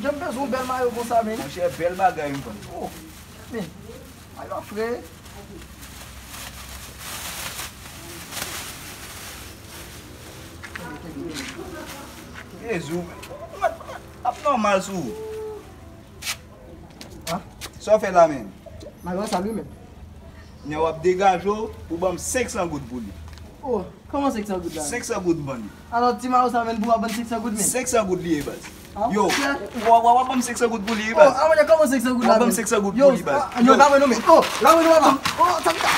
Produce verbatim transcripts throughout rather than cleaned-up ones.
Jan m bezwen yon bèl mayo konsa, men. Monchè, bèl bagay m vann. Oh, men, mayo a fre. Jezi, ou mèt ap nòmal sou ou. Sa w fè la menm? Mayo a sal wi menm. Nè w ap degaje w pou ban m senk san goud pou li. Oh, kòman senk san goud la? Senk san goud m vann li. Alò, ti mayo sa menm pou w ap vann senk san goud menm? Senk san goud li ye, baz. Yo, w ap ban m senk san goud pou li, baz. Oh, a mwen kòman senk san goud la menm? W ap ban m senk san goud pou li, baz. Yo, la mwen non men. Oh, la mwen non papa. Oh, sa sa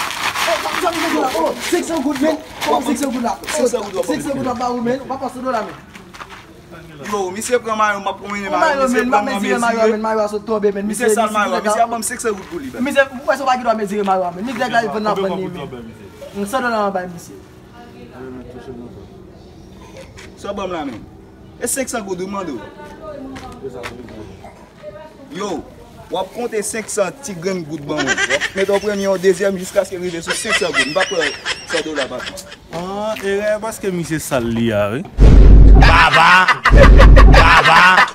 sa sa sa la. Oh, senk san goud menm. Kòman senk san goud la? Senk san goud w ap ban m. Senk san goud w ap ba ou menm. W ap pase do la menm. Yo, misye pran mayo, m ap pran mayo, misye pran nan mezire. Mayo a sot tonbe, men. Misye sal mayo, misye ap ban m senk san goud pou li, baz. Misye, ou kwè se w pa gen dwa mezire mayo a, men. Misye gade vann la vann li, men. San dola m ap bay misye. Sa w ban m la, men. E senk san goud ou mande w. Yo, w ap konte senk san ti grenn goud ban mwen. W ap mete yon premye, yon dezyèm, jiskaske rive sou senk san goud. M p ap pran san dola, papa. Ah, erè paske misye sal li a, wi. Baba! Baba!